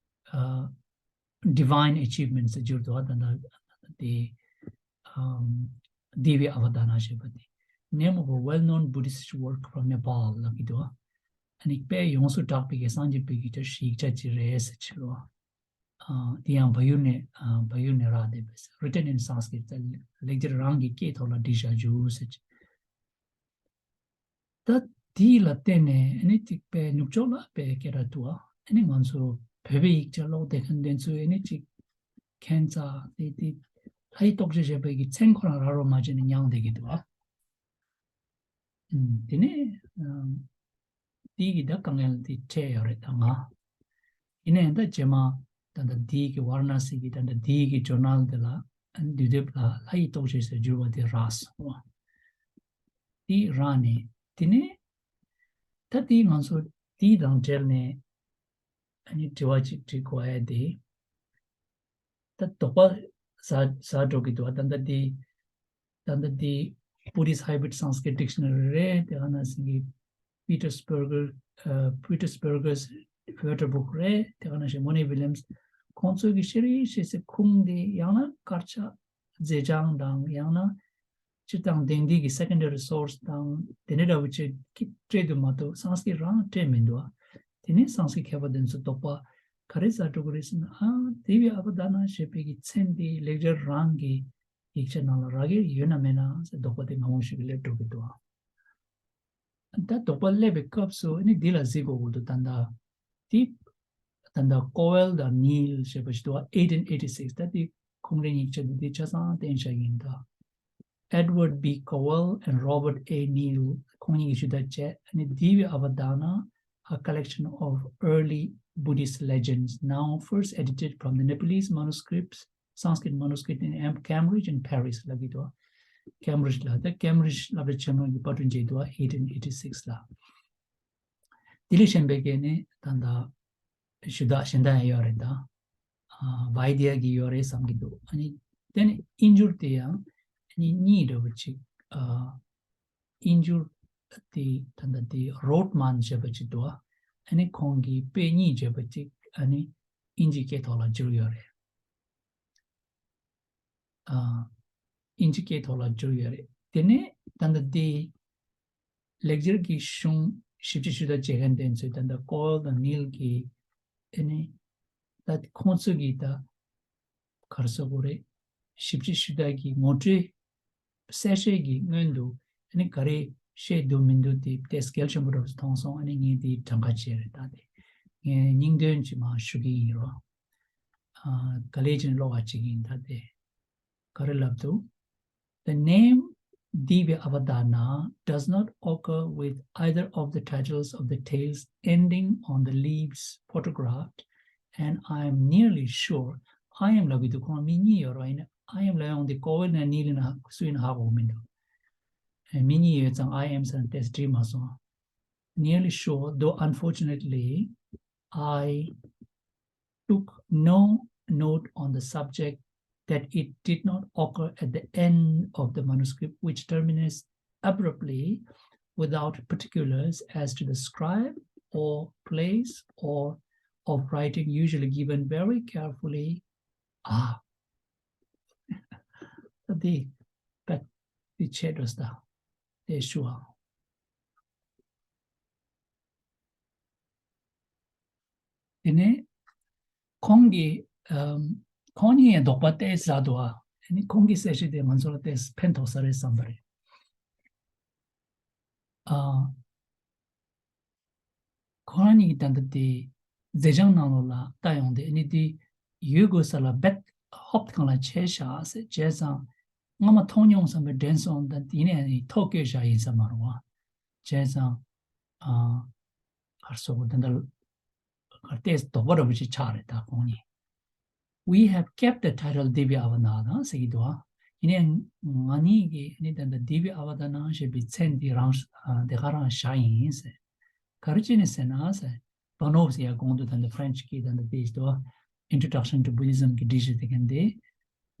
ཨ་Divine Achievements ཟེར་བསྒྱུར་འདུག་ད་ལྟ་དེ་ཨམ་དེ་བི་ཨ་བ་དྷ་ན་ཞེས་པ་དེ་Name of a well-known Buddhist work from Nepal ལབ་ཀྱི་འདུག་ཨ་ནི་དཔེ་ཡོངས་སུ་གྲགས་པའི་གི་སངས་རྒྱས་པའི་གི་ཡིག་ཆ་ཅིག་རེད་ཟེར་གྱི་རོ། ཨ་དེ་ཡང་བལ་ཡུལ་ནས་ཨ་བལ་ཡུལ་ནས་རག་བསྡད་པའི་written in Sanskrit ལེགས་སྦྱར་རང་གི་སྐད་ཐོག་ལ་བྲིས་བཞག་རྒྱུ་ཟེར་གྱི། ད་དེ་ལ་བརྟེན་ནས་ཨ་ནི་ཅིག་དཔེ་ནུབ་ཕྱོགས་ལ་དཔེ་སྐད་གྲགས་འདུག་ཨ་ནི་ང་ཚོ་བོད་པའི་ཡིག་ཆ་ཀློག་བསྡད་མཁན་དེ་ཚོས་ཨ་ནི་ཅིག་ཁྱད་མཚར་དེ་དེ་ལྷ་ཡི་རྟོགས་བརྗོད་ཞེས་པའི་གི་མཚན་ཁོ་རང་རག་རོགས་མ་བྱས་ནས་མྱངས་བསྡད་ཀྱི་འདུག་ཨ། ཨུམ། དེ་ནས་ཨམ། དེའི་གི་ད་དཀའ་ངལ་དེ་འཕྲད་ཡོད་རེད་ད་ང་། ཡིན་ནའི་ད་རྗེས་མ་ད་ལྟ་དེའི་གི་ཝཱ་ར་ཎ་སི་གི་ད་ལྟ་དེའི་གི་ཇོར་ནལ་དེ་ལ་ཨ་ནི་དུས་དེབ་ལ་ལྷ་ཡི་རྟོགས་བརྗོད་ཟེར་བསྒྱུར་བ་དེ་རག་སོང་བ། དེ་རག་ནས་དེ་ནས་ད་དེ་ང་ཚོ་དེ་དང་འབྲེལ་ནས་ཨ་ནི་དྲི་བ་ཅིག་དྲི་དགོས་ཡ་དེ། ད་དོགས་པ་ཟ་ཟ་འགྲོ་གི་འདུག་ད་ལྟ་འདི་ད་ལྟ་འདི་Buddhist Hybrid Sanskrit Dictionary རེད། དེ་ག་ནང་བཞིན་གྱི་Petersberger ཨ་Petersberger's Wörterbuch རེད། དེ་ག་ནང་བཞིན་Moni Williams ཁོང་ཚོའི་གི་ཤེས་རིག་ཤེས་ཚད་ཁུངས་འདི་ཡང་ན་དཀར་ཆག་མཛེས་ལྗོངས་དང་ཡང་ན་སྤྱིར་བཏང་དེང་དུས་ཀྱི་secondary source དང་དེ་འདྲ་འདྲ་བོ་ཅིག་གིས་སྤྲད་འདུག་མ་གཏོགས་སངས་སྐྲྀཏ་རང་སྤྲད་མི་འདུག་དེ་ནས་སངས་སྐྲྀཏ་མཁས་པ་དེ་ཚོ་དོགས་པ་ག་རེ་ཟ་འགྲོ་གི་རེད་ཟེར་ན། ཨ་དེ་བི་ཨ་བ་དྷ་ན་ཞེས་པའི་གི་མཚན་དེ་ལེགས་སྦྱར་རང་གི་ཡིག་ཆ་ནང་ལ་རག་གི་ཡོད་ན་མེད་ན་ཟེར་དོགས་པ་དེ་མང་པོ་ཞིག་སླེབས་འགྲོ་གི་འདུག་ད་དོགས་པ་སླེབས་པའི་སྐབས་སུ་ནི་འདི་ལ་གཟིགས་དགོས་ཀྱི་འདུག་ད་ལྟ་དེ་ད་ལྟ་Cowell དང་Neal ཞེས་པ་ཞིག་འདུག་བ། eighteen eighty six ད་དེ་ཁོང་རའི་ཡིག་ཆ་དེ་དེ་ཆ་ཚང་བསྟན་བཞག་ཡིན་ད། Edward B Cowell and Robert A Neal ཁོང་གཉིས་ཀྱིས་ཞུ་དག་བྱས་ནི་དེ་བི་ཨ་བ་དྷ་ན་ a collection of early Buddhist legends, now first edited from the Nepalese manuscripts, Sanskrit manuscript in Am- Cambridge and Paris ལབ་ཀྱི་འདུག Cambridge ལ་ད་Cambridge སློབ་གྲྭ་ཆེན་མོ་གི་པར་སྐྲུན་བྱས་འདུག eighteen eighty-six ལ། དེ་ལས་གཞན་པའི་གི་ནི་ད་ལྟ་ཞུ་དག་གཞན་དག་ཡང་ཡོད་རེད་ད། ཨ་བྷའི་དྷ་ཡ་གི་ཡོད་རེད་བསམ་གྱི་འདུག་ཨ་ནི་དེ་ནི་དབྱིན་ཇུར་དེ་ཡང་ཨ་ནི་གཉིས་འདྲ་བོ་ཅིག་ཨ་དབྱིན་ཇུར་དེ་ད་ལྟ་དེ་Rothman ཞེས་པ་ཅིག་འདུག་ཨ་ནི་ཁོང་གིས་དཔེ་གཉིས་བྱས་པ་ཅིག་ཨ་ནི་དབྱིན་ཇི་སྐད་ཐོག་ལ་བསྒྱུར་ཡོད་རེད། ཨ་དབྱིན་ཇི་སྐད་ཐོག་ལ་བསྒྱུར་ཡོད་རེད། དེ་ནས་ད་ལྟ་དེ་ལེགས་སྦྱར་གྱི་གཞུང་ཞིབ་དཔྱད་ཞུ་དག་བྱེད་མཁན་དེ་ཚོས་ད་ལྟ་Coyle དང་Neal གི་ཨ་ནི་ད་ཁོང་ཚོ་གིས་ད་ག་རེ་ཟེར་དགོས་རེད། ཞིབ་དཔྱད་ཞུ་དག་གི་ངོ་སྤྲོད་གསལ་བཤད་ཀྱི་སྔོན་དུ་ཨ་ནི་ག་རེ་བཤད་འདུག་མི་འདུག་དེ་ཏོག་ཙམ་གལ་ཆེན་པོ་འདྲ་བོ་ཞིག་མཐོང་སོང་། ཨ་ནི་ངས་དེ་གྲངས་ཀ་བྱས་རེད། ད་དེ་ངས་སྙིང་དོན་ཅིག་མར་ཞུ་གི་ཡིན་རོགས། ཨ་ག་ལེར་ཅིག་ཀློག་པ་བྱེད་ཀྱི་ཡིན། ད་དེ་ག་རེ་ལབ་འདུག The name Divya Avadana does not occur with either of the titles of the tales ending on the leaves photographed, and I am nearly sure, I am ལབ་ཀྱི་འདུག་ཁོང་མི་གཉིས་ཡོད་རེད་བ། ཡིན་ན་I am ལབ་ཡོང་དུས་Coyle ནས་Neal ཡིན་ན་སུ་ཡིན་ཧ་གོ་གི་མི་འདུག་ཨ་མི་གཉིས་ཡོད་ཙང་I am ཟེར་ན་ཏོག་ཙམ་འགྲིག་མ་སོང་། Nearly sure, though unfortunately, I took no note on the subject that it did not occur at the end of the manuscript, which terminates abruptly without particulars as to the scribe or place or of writing usually given very carefully. Ah, the but the chair was down. They sure. དེ་ནས་ཁོང་གིས་ཨམ་ཁོང་གཉིས་ཡང་དོགས་པ་ཏོག་ཙམ་ཟ་འདུག་ཨ་ནི་ཁོང་གི་གསལ་བཤད་དེ་ང་ཚོ་ལ་ཏོག་ཙམ་ཕན་ཐོགས་ས་རེད་བསམ་པ་རེད། ཨ་ཁོ་རང་གཉིས་ཀྱིས་ད་ལྟ་དེ་མཛད་བྱང་ནང་ལོགས་ལ་ལྟ་ཡོང་དུས་ཨ་ནི་དེ་ཡོད་དགོས་ས་ལ་རྦད་ཧོབ་སྒང་ལ་ཆད་བཞག་ཟེར། བྱས་ཙང་སྔ་མ་མཐོང་མྱོང་བསམ་པའི་དྲན་སོང་། ད་དེ་ནས་ཨ་ནི་ཐོ་བཀོད་བཞག་ཡིན་ས་མ་རེད་བ། བྱས་ཙང་ཨ་ག་རེ་ཟེར་དགོས། ད་ལྟ་གར་ཏོག་ཙམ་དོགས་པ་འདྲ་པོ་ཅིག་ཆགས་རེད་ད་ཁོང་གཉིས། We have kept the title Divya Avadana ཟེར་གྱི་འདུག་ཨ་ཡིན་ནའི་ང་གཉིས་ཀྱིས་ཨ་ནི་ད་ལྟ་Divya Avadana ཞེས་པའི་མཚན་འདི་རང་ཨ་དེ་ག་རང་བཞག་ཡིན་ཟེར། ག་རེ་བྱས་ནས་ཟེར་ན་ཟེར། Banov ཟེར་ཡ་གོང་དུ་ད་ལྟ་French གི་ད་ལྟ་དེ་ཞིག་འདུག Introduction to Buddhism གི་འགྲེལ་བཤད་དེ་གན་དེ།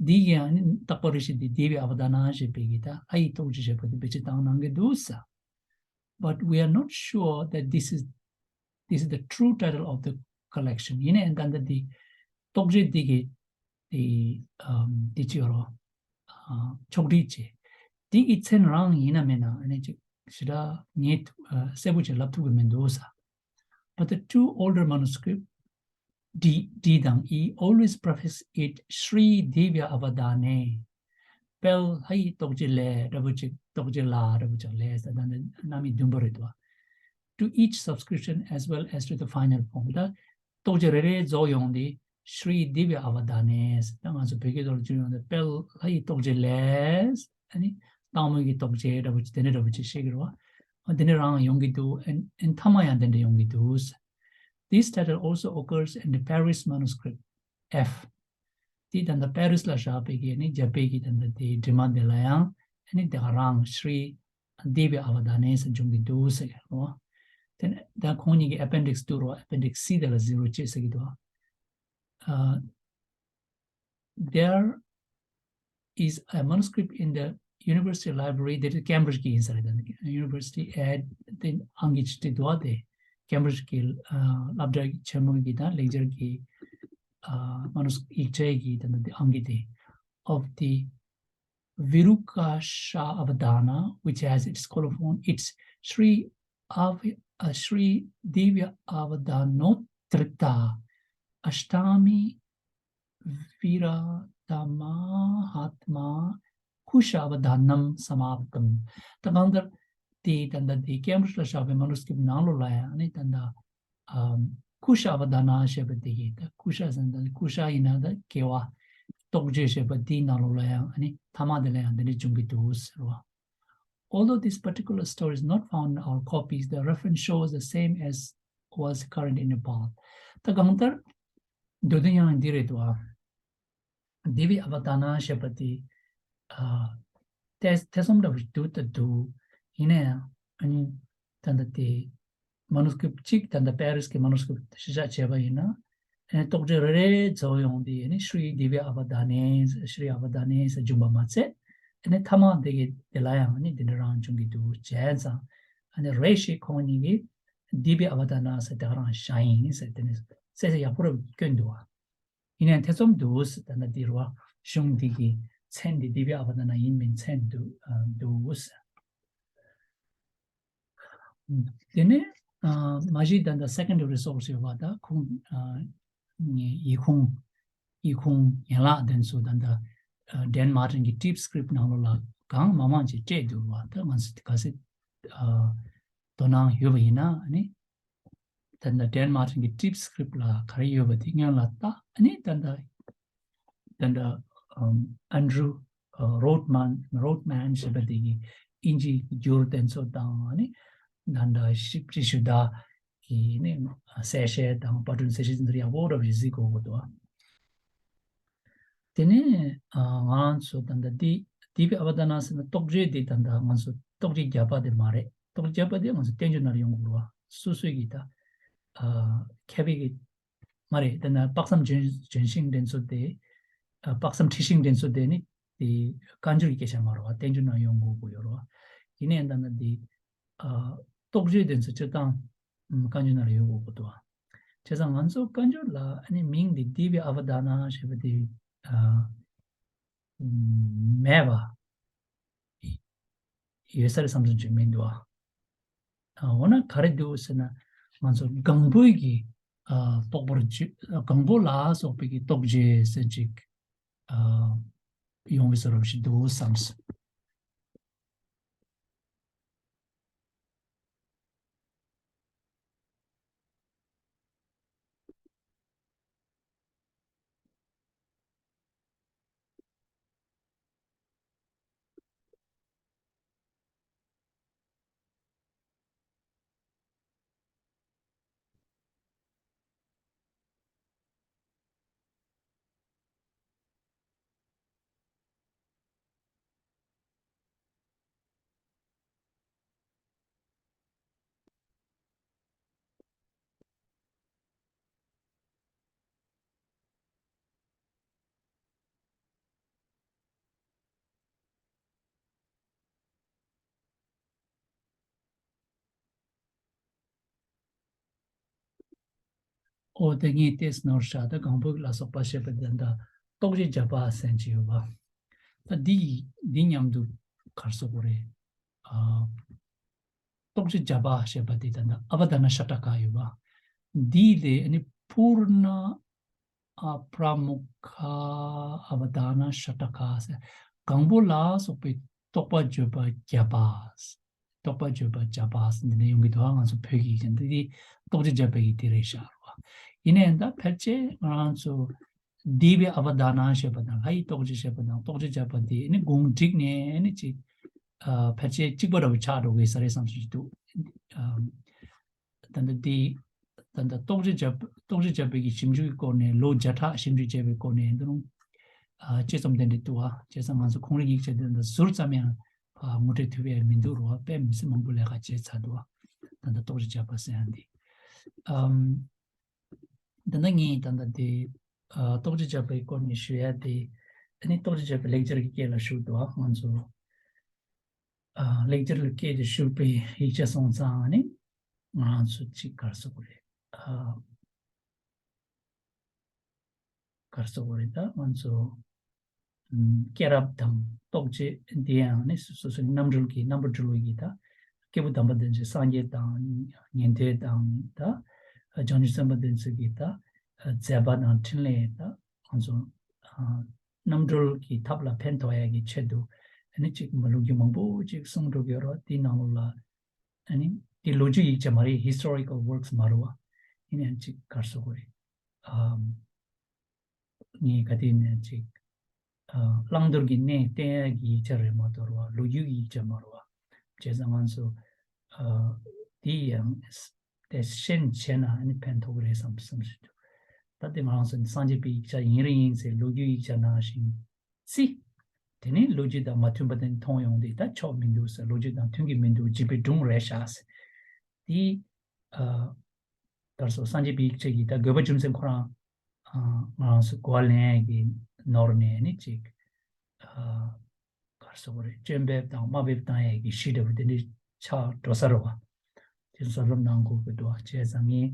འདི་ཡང་ནི་རྟག་པ་རེ་ཞིག་འདི་Divya Avadana ཞེས་པའི་གི་ད་ལྷ་ཡི་རྟོགས་བརྗོད་ཞེས་པ་དེ་བེད་སྤྱོད་བཏང་གནང་གི་འདུག་ས། But we are not sure that this is this is the true title of the collection. ཡིན་ནའི་ད་ལྟ་འདི་རྟོགས་བརྗོད་འདི་གི་འདི་ཨམ་འདི་ཅི་ཡོད་རོ། ཨ་ཕྱོགས་སྒྲིག་བྱས། འདི་གི་མཚན་རང་ཡིན་ན་མིན་ན་ཨ་ནི་ཅིག་ཞེ་དྲག་ངས་ཨ་གསལ་པོ་ཅིག་ལབ་ཐུབ་ཀྱི་མི་འདུག་ས། But the two older manuscripts, D, D དང་E, always preface it Shri Divya Avadane. དཔལ་ལྷ་ཡི་རྟོགས་བརྗོད་ལས་འདྲ་པོ་ཅིག་རྟོགས་བརྗོད་ལ་འདྲ་པོ་ཅིག་ལས་ཟེར་ད་ནི་རྣམ་དབྱེ་བདུན་པོ་རེད་འདུག To each subscription as well as to the final form. ད་རྟོགས་བརྗོད་རེ་རེ་རྫོགས་ཡོང་དུས་Shri Divya Avadane ཟེར། ད་ང་ཚོ་བོད་སྐད་ཐོག་ལ་བསྒྱུར་ཡོང་དུས་དཔལ་ལྷ་ཡི་རྟོགས་བརྗོད་ལས་ཨ་ནི་སྟག་མོ་གི་རྟོགས་བརྗོད་འདྲ་པོ་ཅིག་དེ་འདྲ་འདྲ་པོ་ཅིག་བཤད་ཀྱི་རེད་བ། ཨ་དེ་འདྲ་རང་ཡོང་གི་འདུག་ཨ་ཨ་མཐའ་མ་ཡང་དེ་འདྲ་ཡོང་གི་འདུག This title also occurs in the Paris manuscript F. དེ་ད་ལྟ་པེ་རིས་ལ་བཞག་པའི་གི་ནི་རྒྱ་བོད་ཀྱི་ད་ལྟ་དེའི་འབྲི་མ་དེ་ལ་ཡང་ཨ་ནི་དེ་ག་རང་Shri Divya Avadane ཟེར་འབྱུང་གི་འདུག་ཟེར་གི་རེད་བ། དེ་ནས་ད་ཁོང་གཉིས་ཀྱི་appendix དུ་རོ། Appendix C དེ་ལ་zero གཅིག་ཟེར་གི་འདུག་ཨ། There is a manuscript in the university library, that is Cambridge གི་ཡིན་ས་རེད། ད་university at དེ་ཨང་ཀི་ཅིག་འདུག་བ། དེ་Cambridge གི་ཨ་སློབ་གྲྭ་ཆེན་མོ་གི་ད་ལེགས་སྦྱར་གི་ཨ་མ་ནུ་ཡིག་ཆའི་གི་ད་ད་དེ་ཨང་ཀི་དེ། Of the Virukasha Avadana, which has its colophon, it's Sri Avi- uh, Sri Divya Avadanotrita Ashtami Viratamahatma Kusha Avadanam Samaptam. ད་གང་ལྟར་དེ་ད་ད་དེ་Cambridge ལ་བཞག་པའི་མ་ནུ་སི་ཀྲིབ་ནང་ལོགས་ལ་ཡང་ནི་ད་ད་ཨམ་ཀུ་ཤ་ཨ་བ་ད་ན་ཞེས་པ་དེ་གི་ད་ཀུ་ཤ་ཟེར་ན་ད་ཀུ་ཤ་ཡིན་ན་ད་དགེ་བ་རྟོགས་བརྗོད་ཞེས་པ་དེའི་ནང་ལོགས་ལ་ཡང་ཨ་ནི་ཐ་མ་དེ་ལ་ཡང་དེ་འདྲ་འབྱུང་གི་འདུག་ཟེར་བ། Although this particular story is not found in our copies, the reference shows the same as was current in a bath. ད་གང་ལྟར་འདོད་དོན་ཡང་འདི་རེད་དོ། ཨ། དི་བི་ཨ་བ་དཱ་ན་ཞེས་པ་དེ། ཨ། ཐེ་ཐེ་ཚོམ་འདྲ་བོ་འདུག་ད་འདུག་ཡིན་ན་ཡང་ཨ་ནི་ད་ལྟ་དེ་མ་ནུ་སི་ཀི་རིབ་ཅིག་ད་ལྟ་པེ་རིས་ཀྱི་མ་ནུ་སི་ཀི་རིབ་གཞི་བཞག་བྱས་པ་ཡིན་ན། ཨ་ནི་རྟོགས་བརྗོད་རེ་རེ་རྫོགས་ཡོང་དུས་ཨ་ནི་ཤྲི་དི་བི་ཨ་བ་དཱ་ནེ། ཤྲི་ཨ་བ་དཱ་ནེ་ཟེར་བྱུང་བ་མ་ཚད། ཨ་ནི་ཐ་མ་དེ་གི་དེ་ལ་ཡང་ཨ་ནི་དེ་འདྲ་རང་བྱུང་གི་འདུག་བྱས་ཙང་། ཨ་ནི་རེ་ཞིག་ཁོང་གཉིས་ཀྱིས་དི་བི་ཨ་བ་དཱ་ན་ཟེར་དེ་ག་རང་བཞག་ཡིན་ཟེར་དེ་ནི་གསལ་གསལ་ཡག་པོ་རེ་བསྐྱོན་འདུག་བ། ཡིན་ནའང་ཐེ་ཚོམ་འདུག་ཟེར། ད་ལྟ་འདི་རུ་བ་གཞུང་འདི་གི་མཚན་འདི་དི་བི་ཨ་བ་དཱ་ན་ཡིན་མིན་མཚན་འདུག་འདུག་ཟེར། དེ་ནས་ཨ་མ་གཞི་ད་ལྟ་སེ་ཀན་ཌ་རི་སོར་སི་ཡོད་པ། ད་ཁུངས་ཨ་ཡིག་ཁུངས་ཡིག་ཁུངས་ཡན་ལག་དེ་ཚོ་ད་ལྟ་ཨ་ཌེན་མར་ཊིན་གྱི་ཊིབ་སི་ཀི་རིབ་ནང་ལོགས་ལ་གང་མང་མང་ཅིག་སྤྲད་འདུག་བ། ད་ང་ཚོ་ག་ཚོད་ཨ་དོ་སྣང་ཡོད་པ་ཡིན་ན་ཨ་ནི། ད་ལྟ་ཌེན་མར་ཊིན་གྱི་ཊིབ་སི་ཀི་རིབ་ལ་ག་རེ་ཡོད་པ་དེ་སྔོན་ལ་ལྟ། ཨ་ནི་ད་ལྟ་ད་ལྟ་ཨམ་ཨན་ཌྲུ་ཨ་རོད་མན་རོད་མན་ཞེས་པ་དེ་གི་ཨིན་ཇི་བསྒྱུར་དེ་ཚོ་དང་། ཨ་ནི་ད་ལྟ་ཤི་པྲི་ཤུ་དཱ་གི་ནི་གསལ་བཤད་དང་པར་སྐྲུན་གསལ་བཤད་དེ་ཚོ་ཡག་པོ་འདྲ་བོ་ཞིག་གཟིགས་དགོས་ཀྱི་འདུག་དེ་ནས་ཨ་ང་ཚོ་ད་ལྟ་འདི་དི་བི་ཨ་བ་དཱ་ན་ཟེར་ན་རྟོགས་བརྗོད་འདི་ད་ལྟ་ང་ཚོ་རྟོགས་བརྗོད་བརྒྱ་པ་དེ་མ་རེད། རྟོགས་བརྗོད་བརྒྱ་པ་དེ་ང་ཚོ་བསྟན་བཅོས་ནང་ལ་ཡོང་དགོས་རེད་བ། སོ་སོའི་གི་ད་ཨ་མཁས་པའི་གི་མ་རེད། ད་ལྟ་དཔག་བསམ་ལྗོན་ལྗོན་ཤིང་འདྲ་ཚོ་དེ། ཨ་དཔག་བསམ་འཁྲི་ཤིང་འདྲ་ཚོ་དེ་ནི་དེ་བཀའ་འགྱུར་གྱི་སྐད་ཆ་མ་རེད་བ། བསྟན་བཅོས་ནང་ཡོང་དགོས་ཀྱི་ཡོད་རེད་བ། ཡིན་ནའི་ད་ལྟ་འདི་ཨ་རྟོགས་བརྗོད་དེ་ཚོ་སྤྱིར་བཏང་ཨམ་བཀའ་འགྱུར་ནང་ལ་ཡོད་དགོས་ཀྱི་འདུག་བ། བྱས་ཙང་ང་ཚོ་བཀའ་འགྱུར་ལ་ཨ་ནི་མིང་འདི་དི་བི་ཨ་བ་དཱ་ན་ཞེས་པ་དེ་ཨ་མེད་པ་ཡོད་ས་རེད་བསམ་སོང་ཅིག་མི་འདུག་ཨ། ཨ་འོ་ན་ག་རེ་འདུག་ཟེར་ན། ང་ཚོ་སྒང་པོའི་གི་ཨ་རྟོགས་པར་བརྗོད། སྒང་པོ་ལ་སོགས་པའི་གི་རྟོགས་བརྗོད་ཟེར་ཅིག་ཨ་ཡོང་བའི་བཟོ་འདྲ་ཞིག་འདུག་བསམ་སོང་། ཨོ་དེ་ངས་ཏེས་ནོར་ཤ་ད་གང་པོ་ལ་སོགས་པ་ཞེས་པ་དེ་འདྲ་རྟོགས་བརྗོད་བརྒྱ་པ་ཟེར་གྱི་ཡོད་པ། ད་འདི་འདི་མཉམ་དུ་གར་སོགས་པོ་རེད། ཨ་རྟོགས་བརྗོད་བརྒྱ་པ་ཞེས་པ་དེ་ད་ལྟ་ཨ་བ་དཱ་ན་ཤ་ཊ་ཀ་ཡོད་པ། འདི་ལས་ཨ་ནི་པུར་ཎ་ཨ་པྲ་མུ་ཁ་ཨ་བ་དཱ་ན་ཤ་ཊ་ཀ་ཟེར། གང་པོ་ལ་སོགས་པའི་རྟོགས་པ་བརྗོད་པ་བརྒྱ་པ། རྟོགས་པ་བརྗོད་པ་བརྒྱ་པ་ཟེར་འདི་ནས་ཡོང་གི་འདུག་ང་ཚོ་བོད་ཀྱི་ཡིག་ཆ་འདི་དེ་རྟོགས་བརྗོད་བརྒྱ་པ་ཡི་དེ་རེད་ཤག་རེད་བ། ཡིན་ནའི་ད་ཕལ་ཆེར་ང་རང་ཚོ་དི་བི་ཨ་བ་དཱ་ན་ཞེས་པ་དང་ལྷ་ཡི་རྟོགས་བརྗོད་ཞེས་པ་དང་རྟོགས་བརྗོད་བརྒྱ་པ་དེ་ནི་གུང་བསྒྲིགས་ནས་ནི་ཅིག་ཨ་ཕལ་ཆེར་གཅིག་པ་འདྲ་བོ་ཆགས་འགྲོ་གི་ས་རེད་བསམ་སོང་ཞིག་འདུག་ཨ་ད་ལྟ་དེ་ད་ལྟ་རྟོགས་བརྗོད་བརྒྱ་པ་རྟོགས་བརྗོད་བརྒྱ་པའི་གི་ཞིབ་འཇུག་གི་སྐོར་ནས་ལོ་བརྒྱ་ཕྲག་ཞིབ་འཇུག་བྱས་པའི་སྐོར་ནས་འདི་རུང་ཨ་དཔྱད་རྩོམ་དེ་འདྲ་འདུག་ཨ། བྱས་ཙང་ང་ཚོ་ཁོང་རའི་ཡིག་ཆ་དེ་འདྲ་ཟུར་ཙམ་ཡང་ཨ་ངོ་སྤྲོད་ཐུབ་ཡས་མི་འདུག་རོ། དཔེ་མི་སྲིད་མང་པོ་ལས་ཀ་བྱས་ཚར་འདུག་ཨ། ད་ལྟ་རྟོགས་བརྗོད་བརྒྱ་པ་ཟེར་ཡ་འདི་ཨམ། ད་ལྟ་ངས་ད་ལྟ་དེ་ཨ་རྟོགས་བརྗོད་བརྒྱ་པའི་སྐོར་ནས་ཞུ་ཡ་དེ་ཨ་ནི་རྟོགས་བརྗོད་བརྒྱ་པའི་ལེགས་སྦྱར་གྱི་སྐད་ལ་ཞུགས་འདུག་ཨ། ང་ཚོ་ཨ་ལེགས་སྦྱར་ལ་སྐད་དུ་ཞུགས་པའི་ཡིག་ཆ་སོང་ཙང་ནི་ང་ཚོ་གཅིག་གར་སོང་བ་རེད། ཨ་གར་སོང་བ་རེད། ད་ང་ཚོ་ཨམ་སྐྱེས་རབས་དང་རྟོགས་བརྗོད་འདི་ཡང་ནི་སོ་སོའི་རྣམ་འགྲེལ་གྱི་རྣམ་པར་གྲོལ་བའི་ད་སྐྱེས་བུ་དམ་པ་དེ་ཚོའི་སངས་རྒྱས་དང་ཉན་ཐོས་དང་ད་བྱང་ཆུབ་སེམས་དཔའ་དེ་ཚོའི་ད་མཛད་པ་དང་འཕྲིན་ལས་ད་ང་ཚོ་ཨ་རྣམ་གྲོལ་གྱི་ཐབས་ལ་ཕན་ཐོགས་ཡ་གི་ཆེད་དུ་ཨ་ནི་གཅིག་མ་ལུགས་རྒྱུན་མང་པོ་གཅིག་གསུངས་འགྲོ་གི་ཡོད་རེད་བ། དེའི་ནང་ལོགས་ལ་ཨ་ནི་དེ་ལོ་རྒྱུས་ཡིག་ཆ་མ་རེད། ཧི་སི་ཊོ་རི་ཀལ་ཝོརྐ་སི་མ་རེད་བ། ཡིན་ནའང་གཅིག་གར་སོང་བ་རེད། ཨམ་ངས་ག་དེ་ནས་གཅིག་ཨ་བླང་དོར་གྱི་གནས་བསྟན་ཡ་གི་ཡིག་ཆ་རེད་མ་གཏོགས་རེད་བ། ལོ་རྒྱུས་ཀྱི་ཡིག་ཆ་མ་རེད་བ། བྱས་ཙང་ང་ཚོ་ཨ་དེ་ཡང་ དེ་ཤེས་བྱས་ན་ཨ་ནི་ཕན་ཐོགས་ཀྱི་རེད་བསམ་བསམ་ཞིག་འདུག་ད་དེ་ང་རང་ཚོ་སངས་རྒྱས་པའི་ཡིག་ཆ་ཡིན་རེད་ཡིན་ཟེར་ལོ་རྒྱུས་ཡིག་ཆ་ནང་བཞིན་བརྩི། དེ་ནས་ལོ་རྒྱུས་དང་མ་མཐུན་པ་དེ་མཐོང་ཡོང་དུས་ད་ཆོག་མི་འདུག་ཟེར། ལོ་རྒྱུས་དང་མཐུན་གྱི་མི་འདུག་འཇིགས་པའི་སྒྲུང་རེད་ཤག་ཟེར། དེ་ཨ་ག་རེ་ཟེར། སངས་རྒྱས་པའི་ཡིག་ཆ་གི་ད་དགོས་པ་རྒྱུ་མཚན་ཁོ་རང་ཨ་ང་རང་ཚོ་གོ་བ་ལེན་ཡས་ཀྱི་ནོར་ནས་ནི་ཅིག་ཨ་ག་རེ་ཟེར་དགོས་རེད། སྐྱོན་འབེབས་དང་དམའ་འབེབས་བཏང་ཡས་ཀྱི་གཞི་འདྲ་བོ་དེ་འདྲ་ཆགས་འགྲོ་ས་རེད་བ། དེ་ཚོ་སློབ་གནང་དགོས་ཀྱི་འདུག་བ། བྱས་ཙང་ངས་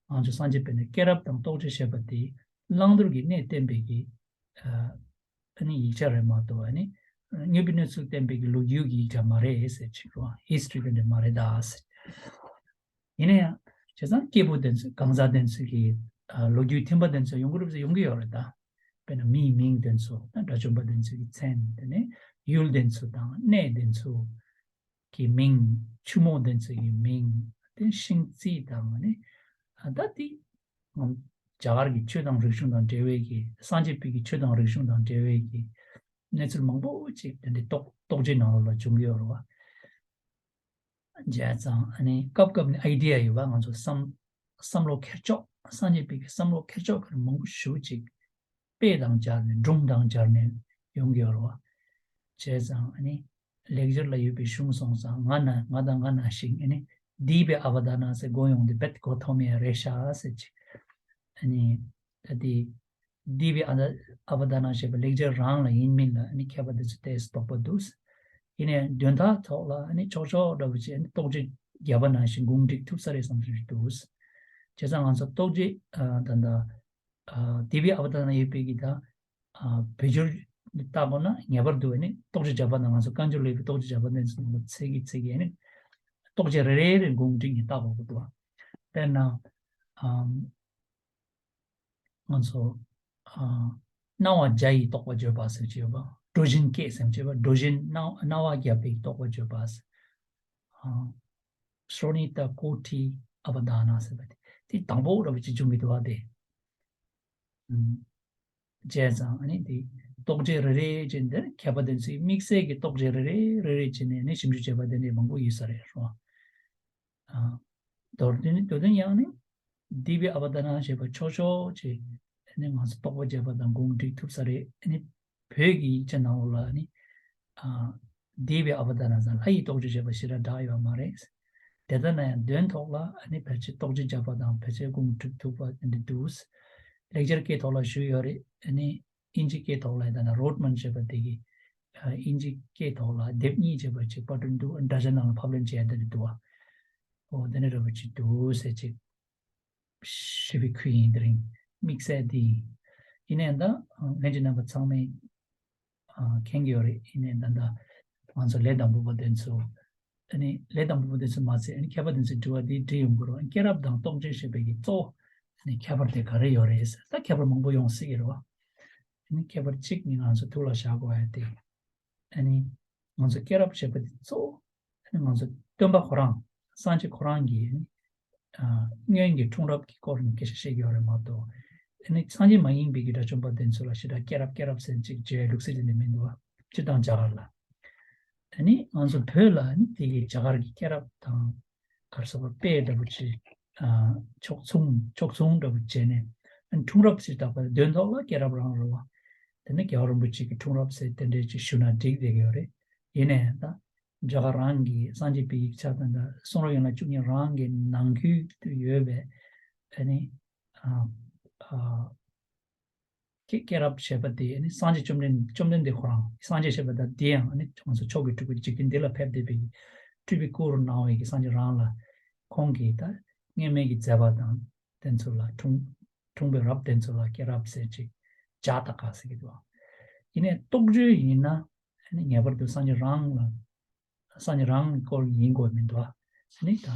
ང་ཚོ་སངས་རྒྱས་པའི་ནི་སྐྱེས་རབས་དང་རྟོགས་བརྗོད་བྱས་པ་དེ་བླང་དོར་གྱི་གནས་བསྟན་པའི་གི་ཨ་ནི་ཡིག་ཆ་རེད་མ་གཏོགས་ཨ་ནི་དངོས་པོའི་གནས་ཚུལ་བསྟན་པའི་གི་ལོ་རྒྱུས་ཀྱི་ཡིག་ཆ་མ་རེད་ཟེར་ཅིག་རོ། ཧིས་ཊོ་རི་དེ་འདྲ་མ་རེད་ད་ཟེར། ཡིན་ན་ཡང་བྱས་ཙང་སྐྱེས་བུ་དེ་ཚོ་གང་ཟག་དེ་ཚོ་གི་ཨ་ལོ་རྒྱུས་མཐུན་པ་དེ་ཚོ་ཡོང་གི་རེད་ཟེར་ཡོང་གི་ཡོད་རེད་ད། དཔེར་ན་མིའི་མིང་དེ་ཚོ་དང་དགྲ་བཅོམ་པ་དེ་ཚོ་གི་མཚན་དེ་ནས་ཡུལ་དེ་ཚོ་དང་གནས་དེ་ཚོ་གི་མིང་། ཆུ་མོ་དེ་ཚོ་གི་མིང་། དེ་ཤིང་རྩི་དང་ནི་ཨ་ད་དེ་རྒྱ་གར་གྱི་ཆོས་དང་རིག་གཞུང་དང་འབྲེལ་བའི་གི་སངས་རྒྱས་པའི་གི་ཆོས་དང་རིག་གཞུང་དང་འབྲེལ་བའི་གི་གནས་ཚུལ་མང་པོ་ཅིག་དེ་འདྲའི་རྟོགས་རྟོགས་བརྗོད་ནང་ལོགས་ལ་འབྱུང་གི་ཡོད་རེད་བ། བྱས་ཙང་ཨ་ནི་སྐབས་སྐབས་ནས་ཨའི་ཌི་ཡ་ཡོད་པ། ང་ཚོ་བསམ་བསམ་བློ་འཁྱེར་ཕྱོགས། སངས་རྒྱས་པའི་གི་བསམ་བློ་འཁྱེར་ཕྱོགས་ག་རེ་མང་པོ་ཞེ་པོ་ཅིག་དཔེ་དང་སྦྱར་ནས་སྒྲུང་དང་སྦྱར་ནས་ཡོང་གི་ཡོད་རེད་བ། བྱས་ཙང་ཨ་ནི་ལེགས་སྦྱར་ལ་ཡོད་པའི་གཞུང་སོང་ཙང་ང་ན་ང་དང་ང་ན་ཞིག་ཨ་ནི་དི་བི་ཨ་བ་དཱ་ན་ཟེར་གོ་ཡོང་དུས་རྦད་གོ་ཐོབ་མེད་རེད་ཤག་ཟེར་ཅིག་ཨ་ནི་ད་དེ། དི་བི་ཨ་བ་དཱ་ན་ཞེས་པ་ལེགས་སྦྱར་རང་ལ་ཡིན་མིན་ལ་ཨ་ནི་མཁས་པ་དེ་ཚོ་ཏོག་ཙམ་དོགས་པ་འདུག་ཡིན་ནའི་དོན་དག་ཐོག་ལ་ཨ་ནི་ཆོག་ཆོག་འདྲ་བོ་བྱས་ཨ་ནི་རྟོགས་བརྗོད་བརྒྱབ་པ་ནང་བཞིན་གུང་བསྒྲིགས་ཐུབ་ས་རེད་བསམ་བསམ་ཞིག་འདུག་བྱས་ཙང་ང་ཚོ་རྟོགས་བརྗོད་ཨ་ད་ལྟ་ཨ་དི་བི་ཨ་བ་དཱ་ན་ཡོད་པའི་གི་ད་ཨ་བོད་བསྒྱུར་བལྟ་དགོས་ན་ངེས་པར་དུ་ཨ་ནི་རྟོགས་བརྗོད་བརྒྱབ་པ་དང་ང་ཚོ་བཀའ་འགྱུར་ལ་ཡོད་པའི་རྟོགས་བརྗོད་བརྒྱབ་པ་དེ་ཚོ་ཚིག་གི་ཚིག་གི་ཨ་ནི་རྟོགས་བརྗོད་རེ་རེ་རེ་གུང་བསྒྲིགས་ནས་བལྟ་དགོས་ཀྱི་འདུག་དཔེར་ན་ཨམ། ང་ཚོ་ཨ་སྣང་བ་བརྒྱ་ཡིས་རྟོགས་པ་བརྗོད་པ་ཟེར་གྱི་ཡོད་པ། གྲུ་བཞིན་སྐྱེས་ཟེར་གྱི་ཡོད་པ། གྲུ་བཞིན་སྣང་སྣང་བ་བརྒྱ་པས་རྟོགས་པ་བརྗོད་པ་ཟེར། ཨ་ཤྲོ་ནི་ཏ་ཀོ་ཊི་ཨ་བ་དཱ་ན་ཟེར་བ་དེ་དེ་དང་པོ་འདྲ་བོ་ཅིག་བྱུང་གི་འདུག་བ་དེ། ཨུམ། བྱས་ཙང་ཨ་ནི་དེ་རྟོགས་བརྗོད་རེ་རེ་བྱས་འདིར་མཁས་པ་དེ་ཚོས་དམིགས་བསལ་གྱི་རྟོགས་བརྗོད་རེ་རེ་རེ་རེ་བྱས་ནས་ནི་ཞིབ་འཇུག་བྱས་པ་དེ་འདྲའི་མང་པོ་ཡོད་ས་རེད་རོ། ཨ། མདོར་དོན་མདོར་དོན་ཡང་ནི་དི་བི་ཨ་བ་དཱ་ན་ཞེས་པ་ཆོག་ཆོག་ཅེས་ནི་ང་ཚོ་རྟོགས་པ་བརྒྱབ་པ་དང་གུང་བསྒྲིགས་ཐུབ་ས་རེད། ནི་བོད་ཀྱི་ཡིག་ཆ་ནང་ལོགས་ལ་ནི་ཨ་དི་བི་ཨ་བ་དཱ་ན་ཟེར་ལྷ་ཡི་རྟོགས་བརྗོད་ཅེས་པ་ཞེ་དྲག་བསྒྲགས་ཡོད་མ་རེད། དེ་ལྟ་ན་ཡང་དོན་ཐོག་ལ་ནི་ཕལ་ཆེར་རྟོགས་བརྗོད་བརྒྱབ་པ་དང་ཕལ་ཆེར་གུང་བསྒྲིགས་ཐུབ་པ་དེ་འདྲ་འདུག་ལེགས་སྦྱར་སྐད་ཐོག་ལ་ཞུས་ཡོད་རེད། ནི་ཨིན་ཇི་སྐད་ཐོག་ལ་ཡིན་ན་རོཌ་མན་ཞེས་པ་དེ་གིས་ཨིན་ཇི་སྐད་ཐོག་ལ་དེབ་གཉིས་བྱས་པ་ཅིག་པར་སྐྲུན་འདུག་དྲ་ཇ་ནང་ལ་ཕབ་ལེན་བྱས་དེ་འདྲ་འདུག་བ། ཨོ་དེ་འདྲ་འདྲ་པོ་ཅིག་འདུག་ཟེར་ཅིག་ཞུས་པའི་ཁུལ་ཡིན། དེ་རིང་དམིགས་བསལ་འདི་ཡིན། ཡིན་ནའི་ད་ལྷན་རྒྱས་རྣམ་པ་ཚང་མས་མཁྱེན་གྱི་ཡོད་རེད། ཡིན་ནའི་ད་ལྟ་ང་ཚོ་ལས་དང་པོ་པ་དེ་ཚོ་ཨ་ནི་ལས་དང་པོ་པ་དེ་ཚོ་མ་ཚད་ཨ་ནི་མཁས་པ་དེ་ཚོས་དྲི་བ་འདི་འདྲི་ཡོང་གི་རེད། སྐྱེས་རབས་དང་རྟོགས་བརྗོད་ཞེས་པའི་གི་གཙོ་བོ་ཨ་ནི་ཁྱད་པར་དེ་ག་རེ་ཡོད་རེད་ཟེར། ད་ཁྱད་པར་མང་པོ་ཡོང་སྲིད་ཀྱི་རེད་བ། ཨ་ནི་ཁྱད་པར་གཅིག་ནི་ང་ཚོ་ཐུགས་ལ་བཞག་དགོས་ཡ་དེ་ཨ་ནི་ང་ཚོ་སྐྱེས་རབས་ཞེས་པ་དེ་གཙོ་བོ་ཨ་ནི་ང་ཚོ་སྟོན་པ་ཁོ་རང་སངས་རྒྱས་ཁོ་རང་གི་ཨ་ནི་ཨ་སྔོན་གྱི་འཁྲུངས་རབས་ཀྱི་སྐོར་ནས་སྐད་ཆ་བཤད་ཀྱི་ཡོད་རེད་མ་གཏོགས། ཨ་ནི་སངས་རྒྱས་མ་ཡིན་པའི་གི་དགྲ་བཅོམ་པ་དེ་ཚོ་ལ་ཞེ་དྲག་སྐྱེས་རབས་སྐྱེས་རབས་ཟེར་ཅིག་བརྗོད་ལུགས་སྲོལ་དེ་འདྲ་མི་འདུག་བ། སྤྱིར་བཏང་རྒྱ་གར་ལ། ཨ་ནི་ང་ཚོ་བོད་ལ་ཨ་ནི་དེ་གི་རྒྱ་གར་གྱི་སྐྱེས་རབས་དང་ག་རེ་ཟེར་དཔེ་འདྲ་པོ་ཅིག་ཨ་ཕྱོགས་མཚུངས་ཕྱོགས་མཚུངས་འདྲ་པོ་བྱས་ནས་ཨ་ནི་འཁྲུངས་རབས་ཟེར་དག་པ་དོན་ཐོག་ལ་སྐྱེས་རབས་རང་རེད་བ། དེ་ནི་རྒྱལ་བ་རིན་པོ་ཆེ་གི་འཁྲུངས་རབས་ཟེར་དེ་འདྲས་ཅིག་ཞུ་ན་འགྲིག་བསྡད་ཀྱི་ཡོད་རེད། ཡིན་ནའི་ད་རྒྱ་གར་རང་གི་སངས་རྒྱས་པའི་ཡིག་ཆ་དང་ད་གསུང་རབ་ཡན་ལག་བཅུ་གཉིས་རང་གི་ནང་ཁུལ་དུ་ཡོད་པའི་ཨ་ནི་ཨ་ཨ་སྐྱེ་སྐྱེས་རབས་ཞེས་པ་དེ་ཨ་ནི་སངས་རྒྱས་བཅོམ་ལྡན་བཅོམ་ལྡན་འདས་ཁོ་རང་སངས་རྒྱས་ཞེས་པ་ད་དེ་ཡང་ཨ་ནི་ང་ཚོ་མཆོག་གི་སྤྲུལ་སྐུ་འཇིག་རྟེན་འདི་ལ་ཕེབས་བསྡད་པའི་སྤྲུལ་པའི་སྐུ་རུ་སྣང་བའི་གི་སངས་རྒྱས་རང་ལ་ཁོང་གིས་ད་སྔོན་མའི་གི་མཛད་པ་དང་དེ་ཚོ་ལ་འཁྲུངས་འཁྲུངས་པའི་རབས་དེ་ཚོ་ལ་སྐྱེས་རབས་ཟེར་ཅིག་བྱ་ད་ག་ཟེར་གི་འདུག་ཡིན་ནའི་རྟོགས་བརྗོད་ཡིན་ན་ཨ་ནི་ངེས་པར་དུ་སངས་རྒྱས་རང་ལ་སངས་རྒྱས་རང་སྐོར་ཡིན་དགོས་མི་འདུག་ཨ་ནི་ད་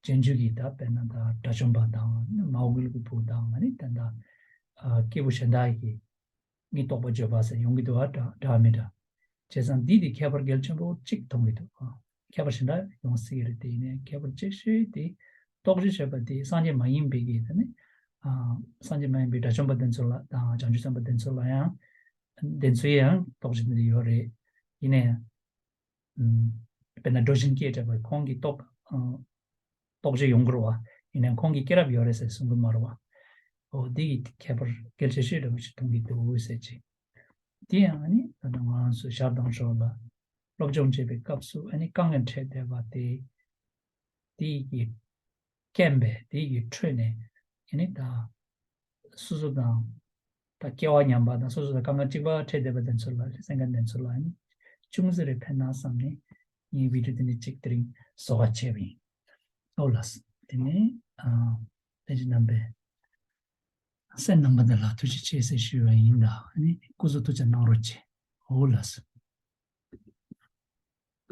རྗེས་འཇུག་གི་ད་དཔེར་ན་ད་དགྲ་བཅོམ་པ་དང་མའོ་ཀི་ལི་གི་བུ་དང་ཨ་ནི་ད་ད་ཨ་སྐྱེས་བུ་གཞན་དག་གིས་ངས་རྟོགས་པ་བརྗོད་པ་ཟེར་ཡོང་གི་འདུག་ཨ། འདྲ་འདྲ་མི་འདྲ། བྱས་ཙང་འདི་དེ་ཁྱད་པར་གལ་ཆེན་པོ་གཅིག་མཐོང་གི་འདུག་ཨ། ཁྱད་པར་གཞན་དག་ཡོང་སྲིད་ཀྱི་རེད། དེ་ཡིན་ནའི་ཁྱད་པར་གཅིག་ཤོས་དེ་རྟོགས་བརྗོད་བྱས་པ་དེ་སངས་རྒྱས་མ་ཡིན་པའི་གི་ད་ནི་ཨ་སངས་རྒྱས་མ་ཡིན་པའི་དགྲ་བཅོམ་པ་དེ་ཚོ་ལ་དང་བྱང་ཆུབ་སེམས་དཔའ་དེ་ཚོ་ལ་ཡང་དེ་ཚོའི་ཡང་རྟོགས་བརྗོད་འདི་ཡོད་རེད། ཡིན་ནའི་ཨམ། དཔེར་ན་གྲུ་བཞིན་སྐྱེས་བྱས་པ་ཁོང་གི་རྟོགས་ཨ་རྟོགས་བརྗོད་ཡོང་གི་རེད་བ། ཡིན་ནའི་ཁོང་གི་སྐྱེས་རབས་ཡོད་རེད་ཟེར་གསུང་གི་མ་རེད་བ། འོ་འདི་གི་ཁྱད་པར་གལ་ཆེ་ཤོས་འདྲ་པོ་ཞིག་མཐོང་གི་འདུག་ཟེར་ཅིག་དེ་ཡང་ཨ་ནི་ད་ལྟ་ང་རང་ཚོ་ཞར་དང་ཞོར་ལ་སློབ་སྦྱོང་བྱེད་པའི་སྐབས་སུ་ཨ་ནི་དཀའ་ངལ་འཕྲད་བསྡད་པ་དེ། དེ་ཡི་རྐྱེན་པས་དེ་ཡི་ཁྲོད་ནས་ཨ་ནི་ད་སོ་སོ་དང་ད་སྐལ་བ་མཉམ་པ་དང་སོ་སོ་དང་དཀའ་ངལ་གཅིག་པ་འཕྲད་བསྡད་པ་དེ་ཚོ་ལ་སེམས་ཁམས་དེ་ཚོ་ལ་ཨ་ནི་ཅུང་ཟད་རེ་ཕན་ན་བསམ་ནས་ངས་བི་ཌིའོ་དེ་ནི་གཅིག་དེ་རིང་བཟོ་ག་བྱས་པ་ཡིན། ཨོ་ལགས་སོ། དེ་ནས་ཨ་ལྷན་རྒྱས་རྣམ་པས་གསན་གནང་བ་འདི་ལ་ཐུགས་རྗེ་ཆེ་ཟེར་ཞུས་པ་ཡིན་ད། ཨ་ནི་སྐུ་གཟུགས་ཐུགས་ཅག་གནང་རོགས་གྱིས། ཨོ་ལགས་སོ།